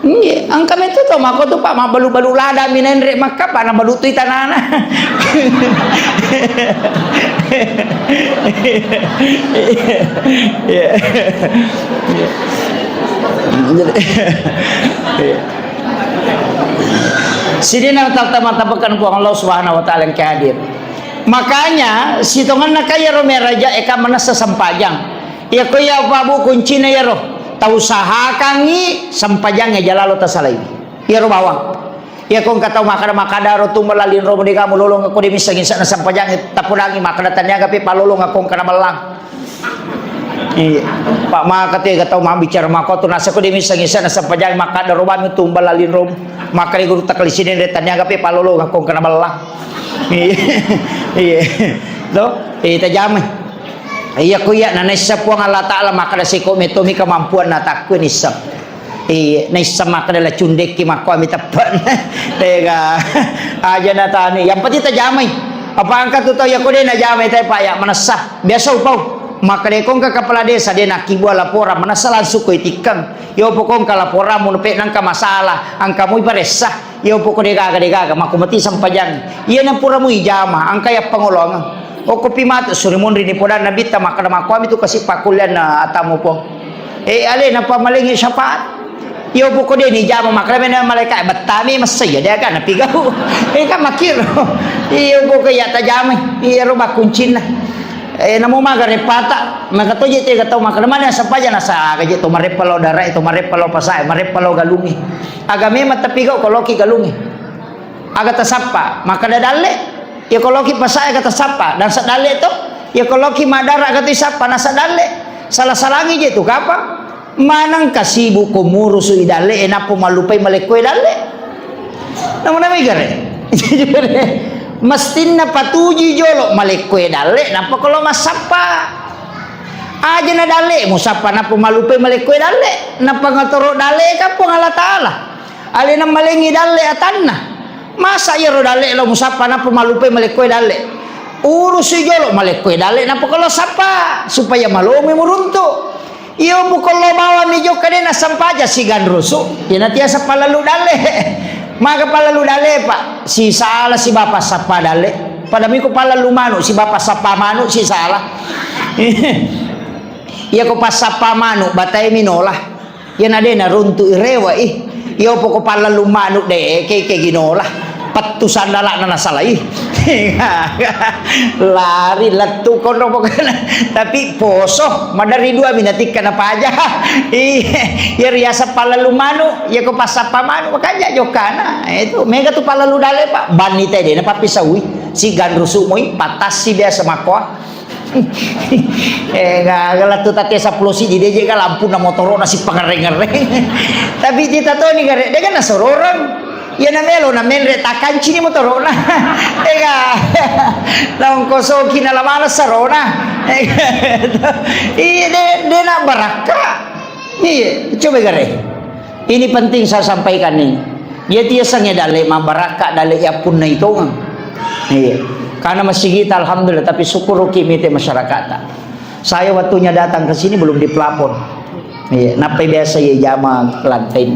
Iya, engka metu to mako tu, Pak, mabbalu-balu lada mi nenre makka, Pak, nabalu tu tanana. Iya. Iya. Iya. Sidina tatta-, matabekan Puang Allah Subhanahu wa Ta'ala yang hadir. Makanya, sitongenna kaya ro meraja eka manessa sempajang. Iyako iya, Pak, Bu, kuncina iyaro. Tausahakangngi sempajangnge aja lalo tasalaiwi. Iyaro bawang. Iyako engka tau makkada-makkada ro tumba lalinromu de' gaga mulolong ko de' misseng isa'na sempajangnge, tapodangngi makkada taniaga pe palolong ko engka nabellang. Iya. Pak, maka tega tau mabbicara mako tu nasa ko de' misseng isa'na sempajangnge makkada ro bami tumba lalinromu. Makkada guru takalisine de' taniaga pe palolong ko engka nabellang. Iya. Iya. To? Eh, tajamai. Iya, ko iya, na naisseng Puang Allah Ta'ala makkada seko metomi kemampuanna, takku nisseng. Iya, naisseng makkada la cundekki makkuami teppe'na. Tega. Aja natani. Yang penting tajamai. Apa engka tu tau iya ko de' najamai, tapi Pak, iya manessa. Biasa upau. Makkada ko engka kepala desa de' nakkibua laporan, manessa langsung ko itikkeng. Iyo poko engka laporanmu, nepe nangka masalah, engka mui paressa. Iya poko de' gaga, de' gaga, makko mati sempajang. Iya na pura mui jama, engka iya pangoloang. Okko pi matu suri monri ni podanna Nabitta makkada makkuami tu kasi pakkullianna atamu Puang. Eh, alena pamalengi syafaat. Iyo poko de' ni jama makkada mena malaika bettami messa iya de' aga napigau. Eh, kan makkiro. Iyo poko iya tajamai. Iyaro makkuncinna. Eh, namo maga reppata, maka toje tega tau makkada mane sempaja nasa gaje to mareppa lao darae, to mareppa lao pasae, mareppa lao galungnge. Aga memang tapigau ko loki galungnge. Aga tasappa, makkada dalle, iya ko loki pasae aga tasappa, dan sa dalle to, iya ko loki madara aga to isappa, nasa dalle. Salah-salangi je tu kapang. Maneng kasibu ko murusu i dalle, e nappo mallupai malekko e dalle. Nama-nama igare. Mestinna patuju jolo malekko e dalle, nappa ko lo massappa. Aja na dalle, musappa nappo mallupai malekko e dalle. Nappa ngatoro dalle ka Puang Allah Ta'ala. Alena malengi dalle atanna. Masa iyaro dalle lo musappa nappa mallupai malekko e dalle. Urusi jolo malekko e dalle, nappa ko lo sappa, supaya malomi muruntu. Iyo, mukollo bawang mi jokka de' nassempajang siganrusu. Iyana tiasa pallalu dalle. Maga pallalu dalle, Pak? Sisala siba passappa dalle. Pada miko pallalu manu, siba passappa manu, sisala. Iya ko passappa manu, batae minola. Iyana de' naruntu i rewa i. Iyo poko pallalu manu de', ke, ke ginola. Pettu sandala'na nasalai. Lari lettu kono pokokna. Tapi poso, madari dua mi natikka napaja. Iya, iya riaseng pallalu manu, iya ko passappa manu, makanja jokkana. Eh, itu mega tu pallalu dalle, Pak. Banni te de' napappisaui. Siganrusu moi, patassi biasa makkoa. Eh, ga, ga lettu tatte seppulo siddi de' je ga lampuna motoro'na sipangerreng-ngerreng. Tapi tita toni gare, de' ga nasororeng. Iyana melo na menre takancini motoro'na. Ega. Naongkosoki na lamala sarona. Ega. Iya, de', de' na barakka. Iya, coba gare. Ini penting saya sampaikan ini. Iya tiasangnge dalle mabbarakka, dalle yappunna itongeng. Iya. Karena masigita alhamdulillah, tapi syukuruki mite masyarakat. Saya waktunya datang ke sini belum dipelapor. Iya, nappai biasa iya jama lantai.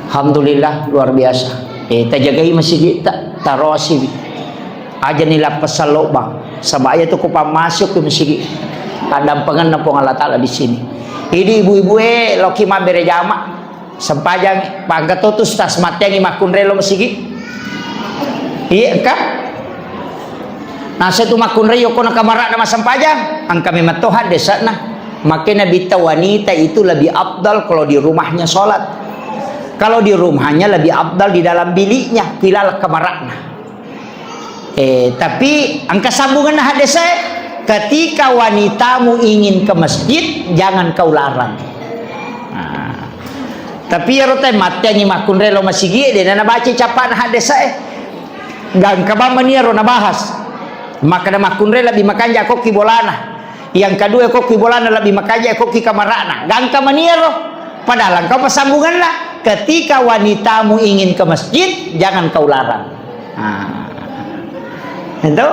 Alhamdulillah, luar biasa. Eh, tajagai masigi, ta-, tarosi. Aja ni lappa salobang. Saba iya tu ku pammasuk ke masigi. Addampengenna Puang Allah Ta'ala di sini. Idi ibu-ibu e, loki mabbere jama. Sempajang, pangka to tu stas matteangi makkunrai lo masigi. Iya, engka. Nasa tu makkunrai yokona kamara'na massempajang, engka memang to haddesa'na. Makanya Nabitta wanita itu lebih afdal kalau di rumahnya sholat. Kalau di rumahnya lebih afdal di dalam biliknya, kilala kamara'na. Eh, tapi engka sambunganna haddesa e, ketika wanitamu ingin ke masjid, jangan kau larang. Nah, tapi iyaro te matteangi makkunrai lo masigi e, de' na nabaca cappa'na haddesa e. Gangka bang maniaro nabahas. Makkeda makkunrai lebbi makanja kokki bolana. Yang kedua kokki bolana lebbi makanja kokki kamarana. Gangka maniaro. Padahal engka pasambunganna. Ketika wanitamu ingin ke masjid, jangan kau larang. Nah. Itu.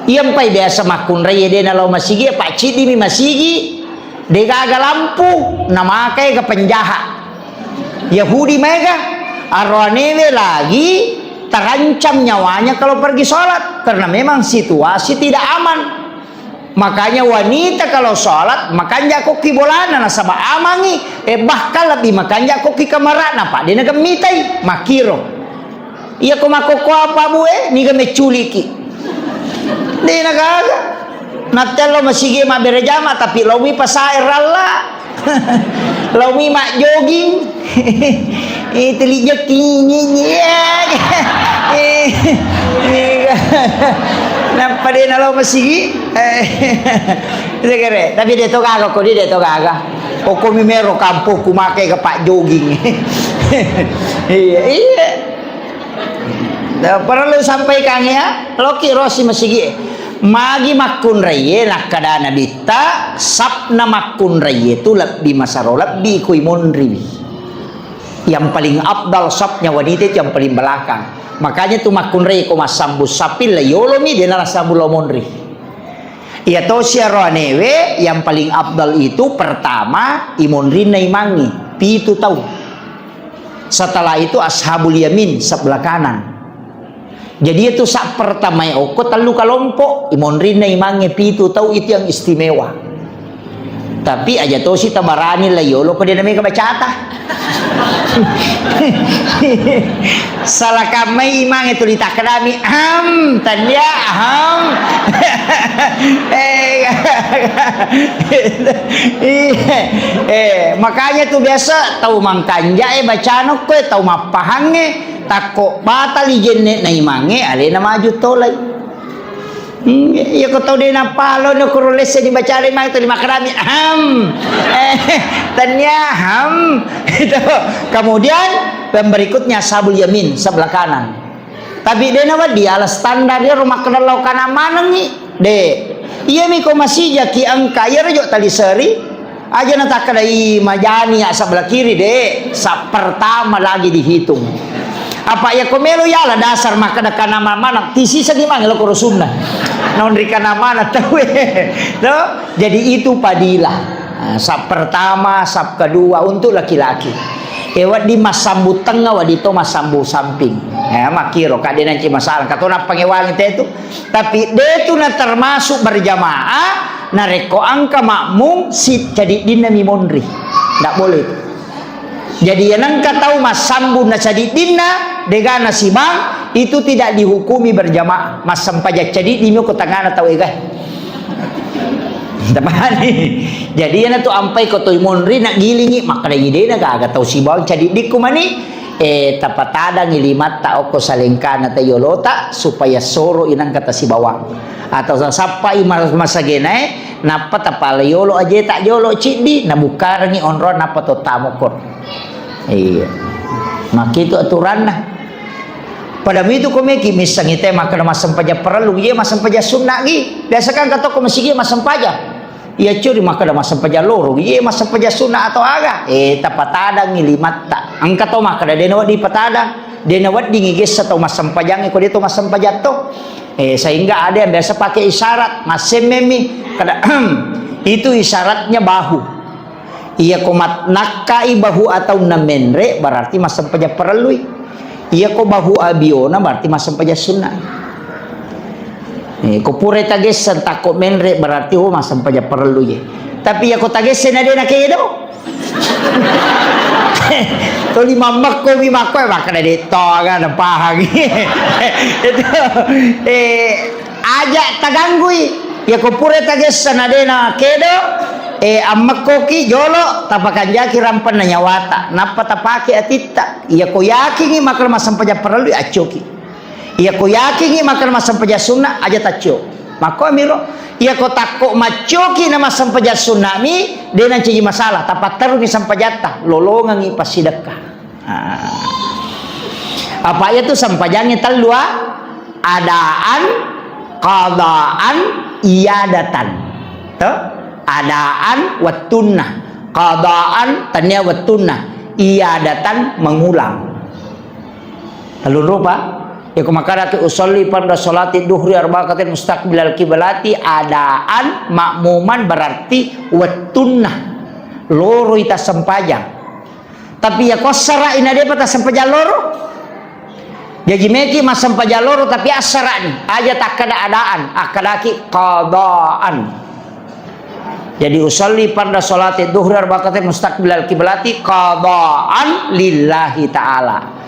Iya mpai biasa makkunrai dena lao masigi, Pak Cidi mi masigi. Degaga lampu, namakai ke penjahat. Yahudi maega, aroanewe lagi terancam nyawanya kalau pergi sholat, karena memang situasi tidak aman. Makanya wanita kalau sholat, makanja kokki bolana, nasaba amangi, eh, bahkan lebih makanja kokki kamarana, Pak, dena gemmitai, makiro. Iya ko makkokko apa, Bu, eh? Niga mecculiki. Dena gaga. Nattello masigi mabbere jama, tapi laomi pasae ralla. Laomi majjoging. Eh, teli jekki, nyi, nyi, ya. Eh, eh, nappa de nalo masigi. Eh, segere. Tapi de to gaga, ko de, de to gaga. Okko mi mero kampokku make ke pak joging. Iya, iya. Da, perlu sampaikan ya, loki rosi masigi. Magi makkunraiye nakkada Nabitta, sapna makkunraiye tu lebbi masaro lebbi kui monriwi. Yang paling afdal sapnya wanita itu yang paling belakang. Makanya tu makkunrai ko massambu sapil la yolomi dena la sambu lo monri. Iya tosi aroanewe yang paling afdal itu pertama imonrinna imangi pitu tau. Setelah itu ashabul yamin, sebelah kanan. Jadi itu sak pertama okko tellu kelompok, imonrinna imangnge pitu tau itu yang istimewa. Tapi aja tosi tabarani la yolo ko dena mega bacata. Salah kamai imangnge tuli takkedami, ham, tania, ham. Eh, iya. Eh, makanya tu biasa tau mangkanja e bacana ko e tau mappahangnge. Takko batali jenne na imangnge, alena maju tolai. Hmm, iya ko tau de napalo no koro lesse dibacari mai tuli makarami. Ahem. Eh, tania ham. Itu. Kemudian yang berikutnya sabul yamin sebelah kanan. Tapi de nawedding ala standar ya rumah kenal lau kanan manengi. De. Iya mi ko masih jaki engka ya rejo tali seri. Aja natakkeda, "Ih, majani ya sebelah kiri, Dek." Sa pertama lagi dihitung. Apa ya ko melo yala dasar makkeda kana mana, tisi sedi maneng lo koro sunna. Naonri kana mana tau e. To? Jadi itu padilah. Nah, sap pertama, sap kedua untuk laki-laki. E wedding massambu tengnga, wedding to massambu samping. Ya, makkiro, kak, de nanci masalah. Kato nappangewangi te tu. Tapi de tu na termasuk berjamaah, narekko engka makmum si cadiddinna mi monri. Ndak boleh itu. Jadi, yang engka tau massambu na cadiddinna, degana sibang, itu tidak dihukumi berjamaah. Massempajang cadiddi mi ko tengana tau egae. Tapahani? Jadi, iyana tu ampai ko toi monri, nagilingi, makkedangi dena gaga tau sibawang cadiddikku mani, eh, tapatadangi limatta okko salengkana ta yolota, supaya soro inangka tasibawang. Atau sasappai ma-, masagenae, nappa tapala yolo ajeta jolo ciddi, nabukkarengi onrong nappa to tamokko. Iya. Makkitu aturanna. Pada mitu ko meki missengi te makkeda massempajang parellu, iya massempajang sunna gi. Biasa kan katokko masigi massempajang. Iya curi makkeda massempajang loro, iya massempajang sunna atau aga. Eh, tapatadangi limatta. Engka to makkeda dena wedding patadang, dena weddingi gessa tau massempajangi ko de to massempajang to. Eh, sehingga ada yang biasa pakai isyarat, massemmemi. Kada, itu isyaratnya bahu. Iya ko mat-, nakkai bahu atau na menre, berarti massempajang parellui. Iya ko bahu abiona, berarti massempajang sunna. Eh, ko pura tagessa takko menre, berarti, oh, massempajang parellu je. Tapi iya ko tagessa na de nakedo. Toli mammekko mi makko, eh, makkeda de to aga napahangi. Itu, eh, Aja taganggui. Iya ko pura tagessa na de nakedo, eh, ammekkoki jolo, tapakanjaki rampenna nyawata, nappa tapake atitta. Iya ko yakingi makkeda massempajang parellui, accoki. Iya ko yakingi makkeda massempajang sunna, aja taccio. Makko miro. Iya ko takko maccoki na massempajang sunnami, de nancaji masalah, tapatteruni sempajatta, lolongengi passidekka. Ah. Apa iya tu sempajangnge tellu, ah? Adaan, qadaan, iadatan. To? Adaan wettunna, qadaan tennia wettunna, iadatan mengulang. Tellung rupa. Yako makkadaki usolli fardha sholati duhri arba'a rakaatin mustaqbilal kiblati adaan ma'muman, berarti wettunna loroi tassempajang. Tapi yako assara'i na depa tassempajang loro, jaji meki massempajang loro tapi assara'ni, aja takkada adaan, akkadaki qadaan. Jadi usolli fardha sholati duhri arba'a rakaatin mustaqbilal kiblati qadaan lillahi ta'ala.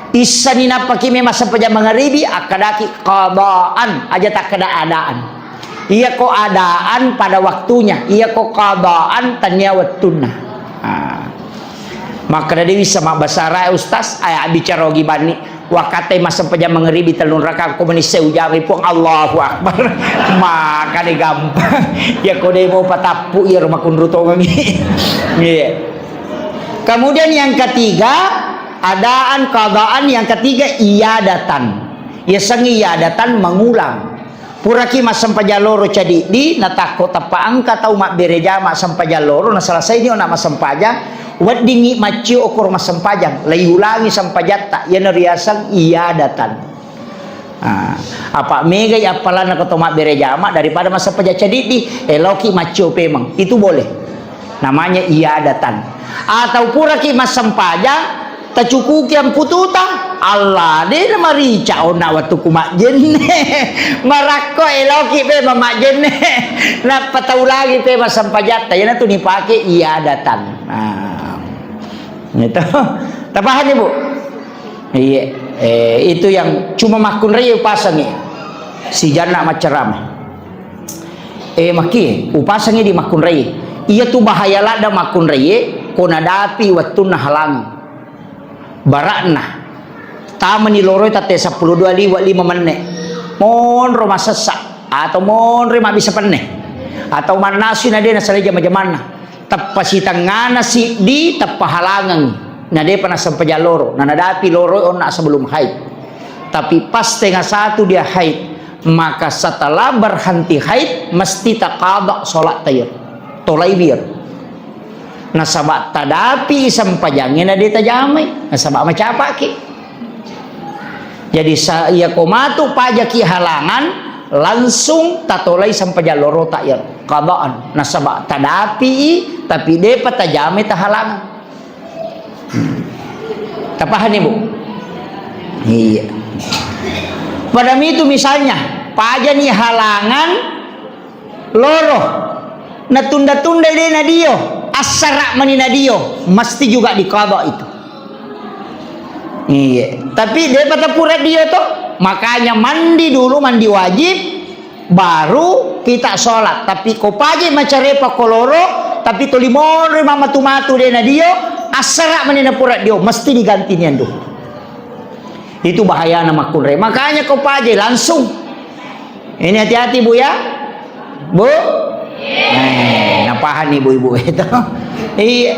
Issani nappaki memang sempajang mangaribi, akkadaki qadaan, aja takkada adaan. Iyako adaan pada waktunya, iyako qadaan tennia wettunna. Ah. Makkeda de wissa mabbasara, Ustaz, aya bicara ogi banni. Wakkatai massempajang mangaribi tellung rakaat, ko menissai ujamai Puang, Allahu Akbar. Makani gampang. Iyako de mau patappu, iyaro makunru tongengi. Iya. Kemudian yang ketiga, adaan, qadaan, yang ketiga iadatan. Yasengnge iadatan mengulang. Puraki massempajang loro cadiddi, natakko tappa engka tau mabbere jama sempajang loro, nasalasaini ona massempajang, weddingngi maccio okoro massempajang, laiulangi sempajatta, iyana riaseng iadatan. Ah, apa megai appalanna ko to mabbere jama daripada massempajang cadiddi, eloki maccio pemeng. Itu boleh. Namanya iadatan. Atau puraki massempajang, tacukuki ampututa, Allah, de na marica onna wettukku majjenne. Marakko eloki pe mamajjenne. Nappa taulangi pe massempajatta, iyanatu nipake iadatan. Nah. Itu. Tapahani, Bu? Iya. Eh, itu yang cuma makkunrai upasangi. Si Janna maccarama. Eh, maki, upasangi di makkunrai. Iya tu bahaya ladda makkunrai, ko nadapi wettunna halangang. Barakna. Tamani loroi tatte seppulo dua liwa lima menne. Monro masessa atau monro mabbissa penne. Atau mannasui na de nasalai jama-jamanna. Teppa sitengngana siddi, teppa halangang. Na depa nassempajang loro, na nadapi loro onna sebelum haid. Tapi pas setengah satu dia haid, maka setelah berhenti haid, mesti taqadha sholat tayyib. Tolai biar. Nasaba tadapi sempajangnya na de tajamai, nasaba macapaki. Jadi sa-, iya ko matu pajaki halangan, langsung tatolai sempajang lorota iya qadaan. Nasaba tadapi, tapi depa tajamai tahalangan. Tapahani, Bu? Iya. Pada mitu misalnya, pajani halangan loro, natunda-tunda de nadio, assara mani nadio, mesti juga diqadha itu. Iya. Tapi depa tapura dio to, makanya mandi dulu, mandi wajib, baru kita sholat. Tapi ko paje macarepa ko loro, tapi toli monro mamatu-matu de nadio, assara mani napura dio, mesti diganti nian dulu. Itu bahayana makkunrai. Makanya ko paje langsung. Ini hati-hati, Bu, ya. Bu? Eh, napahani ibu-ibu itu. Iya.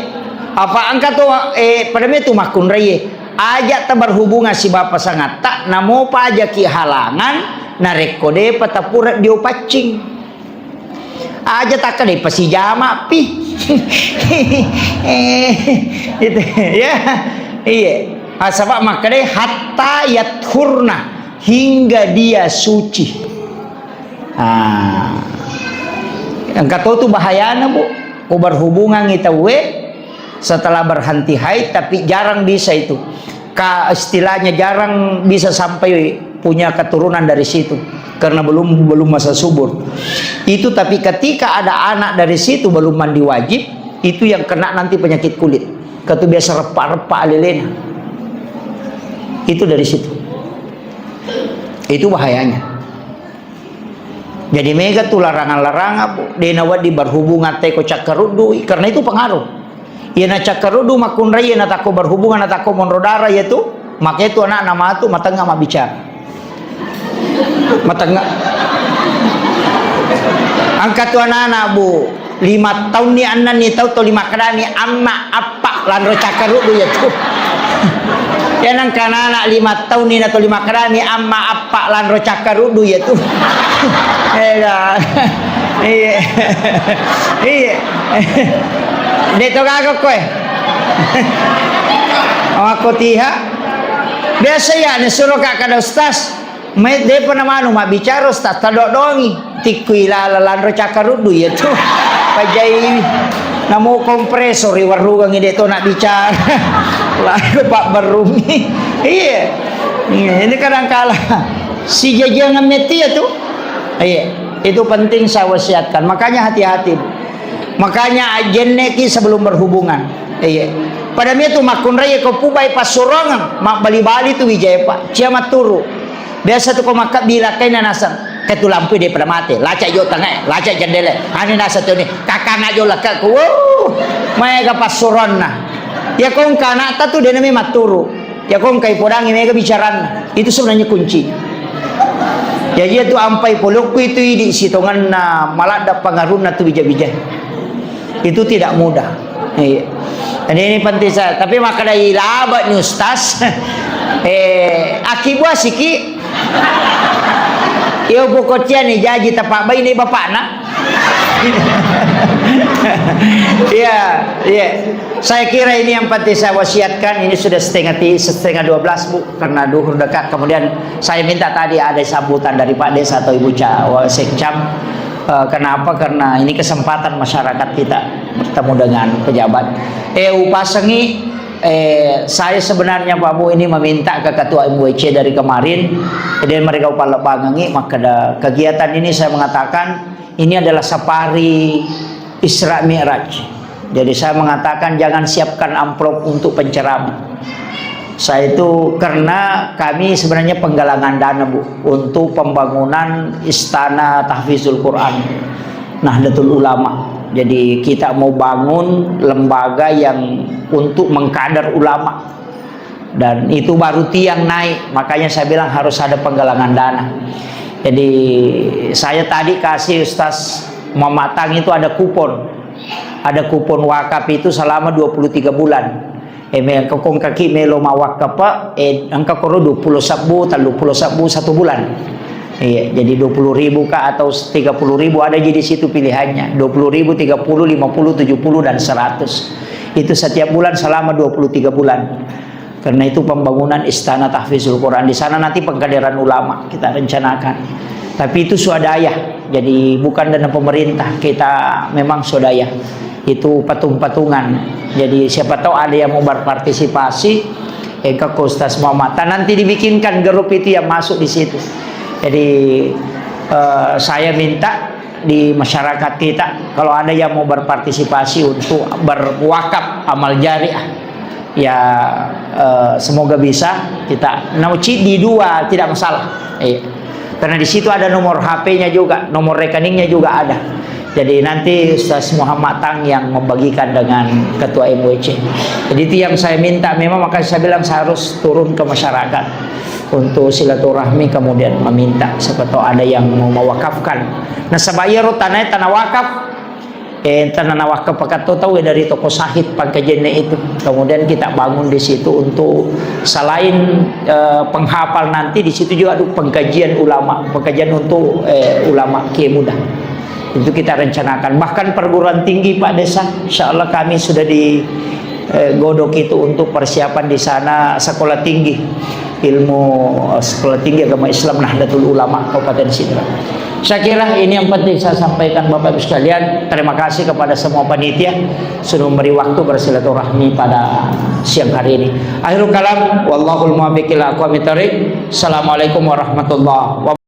Apa engka tu, eh, pada mitu makkunrai. Aja taberhubungan sibawa pasangatta, namo pajaki halangan, narekko depa tapura dio paccing. Aja takkeda pasijama pi. Eh, itu, ya. Iya. Nasaba makkeda hatta yathurna, hingga dia suci. Ah. Engka to tu bahayana, Bu. Ko berhubungan i tauwe setelah berhenti haid, tapi jarang bisa itu. Ka-, istilahnya jarang bisa sampai punya keturunan dari situ karena belum, belum masa subur. Itu, tapi ketika ada anak dari situ belum mandi wajib, itu yang kena nanti penyakit kulit. Katu biasa repa-repa alelena. Itu dari situ. Itu bahayanya. Jadi mega tu larangan-larangan, Bu. De nawedding berhubungan teko cakkaruddu, karena itu pengaruh. Iya na cakkaruddu makkunrai, iya na takko berhubungan, na takko monro darah, iya tu. Maka itu anak na matu matengnga mabbicara. Matengnga. Engka tu anak-anak, Bu. Lima tahun ni, enam ni tahun tu lima kedani, amma, appa, lanro cakkaruddu, iya tu. Iya nengka anak lima taunni na tuli makkedami, "Amma, appa, lanro cakkaruddu iya tu." Ega. Iya. Iya. De' to gaga koe. Makkotiha. Biasa iya ne suro ka kada ustaz. Mai de'pa namanu mabbicara ustaz, tadodongi. Tikkui lala lanro cakkaruddu iya tu. Pajai namo kompresor i warrugang i de' to nabbicara. Lalu pabberrungi. Iya. Iya, ini kadangkala sijajiangan metti iya tu. Iya, itu penting saya wasiatkan. Makanya hati-hati, Bu. Makanya jenneki sebelum berhubungan. Iya. Pada mi tu makkunrai ko pubai passurongeng, mabbali-bali tu wijaya, Pak. Cia matturu. Biasa tu ko makkabbi lakkaina naseng, ke tu lampui de' pada mate, lacak jo tangae, lacak jendele, anu naseng tu ni, kakana jo lakka ku, wuh, maega passuronna. Ya ko engka anakta tu de' nami matturu. Ya ko engka ipodangi maega bicaranna. Itu sebenarnya kuncinya. Ya iya tu ampai polokku itu idi sitonganna maladda pangarunna tu bija-bija. Itu tidak mudah. Iya. Jadi ini penting saya. Tapi makkeda ilaba ni ustaz. Eh, aki buah siki. Iyo buko cia ni jaji tepak bayi ni bapakna. Iya, iya. Saya kira ini yang penting saya wasiatkan. Ini sudah setengah ti-, setengah dua belas, Bu, karena duhur dekat. Kemudian saya minta tadi ada sambutan dari Pak Desa atau Ibu Ca-, Wa-, Sekcam. Eh, kenapa? Karena ini kesempatan masyarakat kita bertemu dengan pejabat. Eh, upasengi, eh, saya sebenarnya, Pak Bu, ini meminta ke Ketua M W C dari kemarin, jadi mereka upalebbangengi, maka kegiatan ini saya mengatakan ini adalah safari Isra Mi'raj. Jadi saya mengatakan jangan siapkan amplop untuk penceramah. Saya itu karena kami sebenarnya penggalangan dana, Bu, untuk pembangunan Istana Tahfizul Quran Nahdlatul Ulama. Jadi kita mau bangun lembaga yang untuk mengkader ulama. Dan itu baru tiang naik, makanya saya bilang harus ada penggalangan dana. Jadi saya tadi kasih Ustaz Mamatang itu ada kupon. Ada kupon wakaf itu selama dua puluh tiga bulan. Eh, me-, engka ko engkaki melo mawakkaf, eh, engka koro dua puluh sebbu, tellu puluh sebbu satu bulan. Iya, jadi dua puluh ribu kah atau tiga puluh ribu, ada ji di situ pilihannya. Dua puluh ribu, tiga puluh, lima puluh, tujuh puluh, dan seratus. Itu setiap bulan selama dua puluh tiga bulan. Karena itu pembangunan Istana Tahfizul Quran. Di sana nanti pengkaderan ulama kita rencanakan. Tapi itu swadaya. Jadi bukan dana pemerintah. Kita memang swadaya. Itu patung-patungan. Jadi siapa tahu ada yang mau berpartisipasi, engka ko Ustaz Muhammad. Nanti dibikinkan grup itu yang masuk di situ. Jadi, eh, saya minta di masyarakat kita, kalau ada yang mau berpartisipasi untuk berwakaf amal jariah, ya, eh, semoga bisa kita, nau ciddi dua, tidak masalah. Iya. Karena di situ ada nomor H P-nya juga, nomor rekeningnya juga ada. Jadi nanti Ustaz Muhammad Tang yang membagikan dengan Ketua M W C. Jadi itu yang saya minta, memang makanya saya bilang saya harus turun ke masyarakat untuk silaturahmi, kemudian meminta siapa tahu ada yang mau mewakafkan. Nasaba iyaro tanae tana wakaf, eh, tana nawakaf pakatto tau dari toko Sahid pangkajiannya itu. Kemudian kita bangun di situ untuk selain, eh, penghafal, nanti di situ juga ada pengkajian ulama, pengkajian untuk, eh, ulama kiai muda. Itu kita rencanakan. Bahkan perguruan tinggi, Pak Desa, insya Allah kami sudah di, eh, godok itu untuk persiapan di sana sekolah tinggi ilmu, eh, sekolah tinggi agama Islam Nahdlatul Ulama Kabupaten Sidrap. Saya kira ini yang penting saya sampaikan, Bapak Ibu sekalian. Terima kasih kepada semua panitia sudah memberi waktu bersilaturahmi pada siang hari ini. Akhirul kalam, wallahul muwaffiq ila aqwamit thariq. Assalamualaikum warahmatullahi wabarakatuh.